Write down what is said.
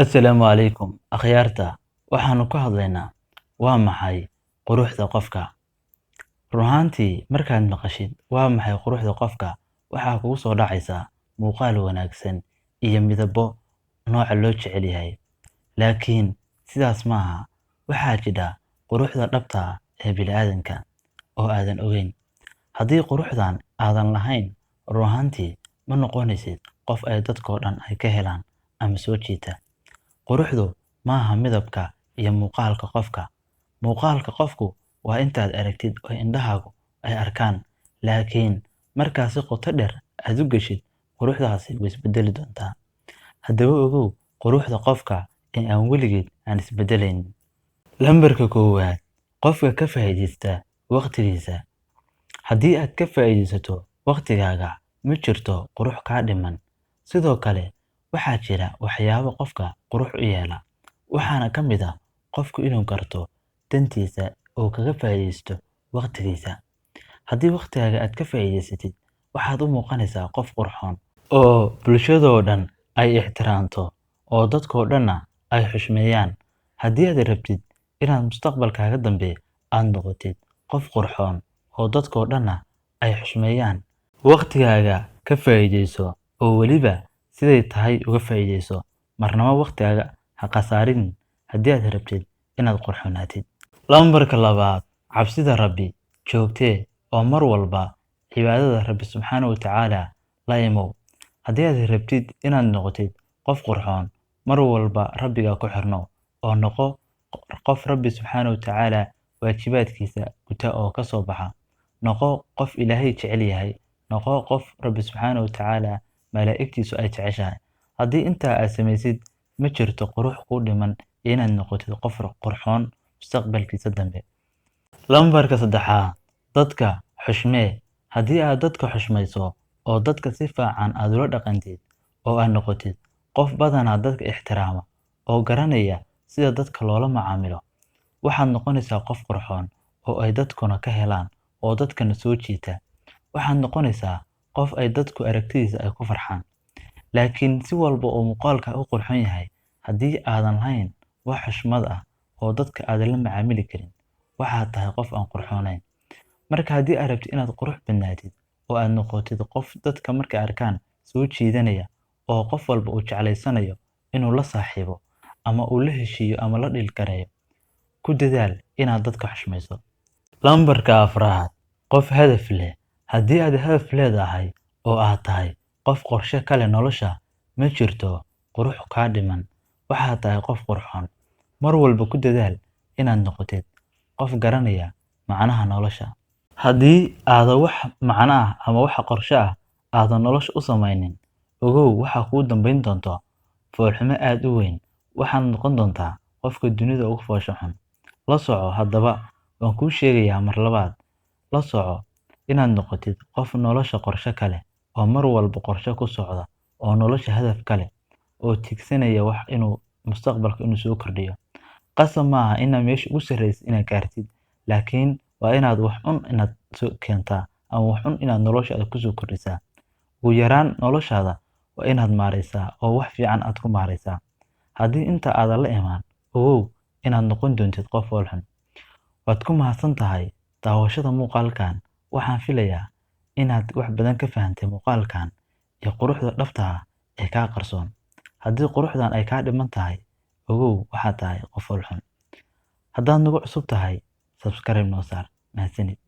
Assalaamu calaykum akhyaarta, waxaanu ka hadlaynaa waa maxay quruxda qofka. Run ahaantii, markaad maqashid "waa maxay quruxda qofka", waxaa kugu soo dhacaysa muuqaal wanaagsan iyo midabbo nooca loo jecel yahay. Laakiin sidaas maaha. Waxaa jira quruxda dhabta ah ee bini'aadamka oo aadan ogeyn. Haddii quruxdan aadan lahayn, run ahaantii ma noqonaysid qof ay dadkoo dhan ay ka helaan ama soo jiita. Quruxdu maaha midabka iyo muuqaalka qofka. Muuqaalka qofku waa intaad aragtid oo indhahaagu ay arkaan, laakiin markaa si qoto dheer aad u gashid, quruxdaasi way isbedeli doontaa. Haddaba ogow quruxda qofka ee aan weligeed aan isbedelaynin. Lambarka koowaad, qofka ka faa'iidaysta waqtigiisa. Haddii aad ka faa'iidaysato waqtigaaga, ma jirto qurux kaa dhiman. Sidoo kale waxaa jira waxyaabo qofka qurux u yeela, waxaana ka mid ah qofku inuu garto dantiisa oo kaga faa'iidaysto waqtigiisa. Haddii waqtigaaga aad ka faa'iidaysatid, waxaad u muuqanaysaa qof qurxoon oo bulshadoo dhan ay ixtiraamto oo dadkoo dhanna ay xushmeeyaan. Haddii aad rabtid inaad mustaqbalkaaga dambe aad noqotid qof qurxoon oo dadkoo dhanna ay xushmeeyaan, waqtigaaga ka faa'iidayso oo weliba siday tahay uga faa'iidayso. Marnaba waqtigaaga ha khasaarin haddii aad rabtid inaad qurxoonaatid. Lambarka labaad, cabsida Rabbi joogtee oo mar walba cibaadada Rabbi subxaanahu wa tacaala la imow. Haddii aad rabtid inaad noqotid qof qurxoon, mar walba Rabbiga ku xirnow oo noqo qof Rabbi subxaanahu wa tacaala waajibaadkiisa guta oo ka soo baxa. Noqo qof Ilaahay jecel yahay. Noqo qof Rabbi subxaanahu wa tacaala malaa'igtiisu ay jeceshahay. Haddii intaa aad samaysid, ma jirto qurux kuu dhiman iyo inaad noqotid qof qurxoon mustaqbalkiisa dambe. Lambarka saddexaad, dadka xushmee. Haddii aad dadka xushmayso oo dadka si fiican aad ula dhaqantid oo aad noqotid qof badanaa dadka ixtiraama oo garanaya sida dadka loola macaamilo, waxaad noqonaysaa qof qurxoon oo ay dadkuna ka helaan oo dadkana soo jiita. Waxaad noqonaysaa qof ay dadku aragtidiisa ay ku farxaan. Laakiin si walba oo muuqaalka u qurxoon yahay, haddii aadan lahayn wax xushmad ah oo dadka aadan la macaamili karin, waxaad tahay qof aan qurxoonayn. Marka haddii aad rabtid inaad qurux badnaatid oo aad noqotid qof dadka markay arkaan soo jiidanaya oo qof walba uu jeclaysanayo inuu la saaxiibo ama uu la heshiiyo ama la dhiil gareeyo, ku dadaal inaad dadka xushmayso. Lambarka afraad, qof hadaf leh. Haddii aad hadaf leedahay oo aad tahay qof qorshe ka leh nolosha, ma jirto qurux kaa dhiman. Waxaad tahay qof qurxoon. Mar walba ku dadaal inaad noqotid qof garanaya macnaha nolosha. Haddii aadan wax macno ah ama wax qorshe ah aadan nolosha u samaynin, ogow waxaa kugu dambeyn doonto foolxumo aad u weyn. Waxaad noqon doontaa qofka dunida ugu foosha xun. La soco haddaba, waan kuu sheegayaa mar labaad, la soco inaad noqotid qof nolosha qorshe ka leh oo mar walba qorshe ku socda oo nolosha hadaf ka leh oo tiigsanaya wax inuu mustaqbalka inuu soo kordhiyo. Qasab maaha inaad meesha ugu sarreysid inaad gaartid, laakiin waa inaad wax un inaad soo keentaa ama wax un inaad noloshaada kusoo kordhisaa. Ugu yaraan noloshaada waa inaad maareysaa oo wax fiican aad ku maareysaa. Haddii inta aadan la imaan, ogow inaad noqon doontid qof fool xun. Waad ku mahadsan tahay daawashada muuqaalkan. Waxaan filayaa inaad wax badan ka fahantay muuqaalkan iyo quruxda dhabta ah ee kaa qarsoon. Haddii quruxdan ay kaa dhiman tahay, ogow waxaad tahay qof fool xun. Haddaad nagu cusub tahay, subscribe noo saar. Mahadsanid.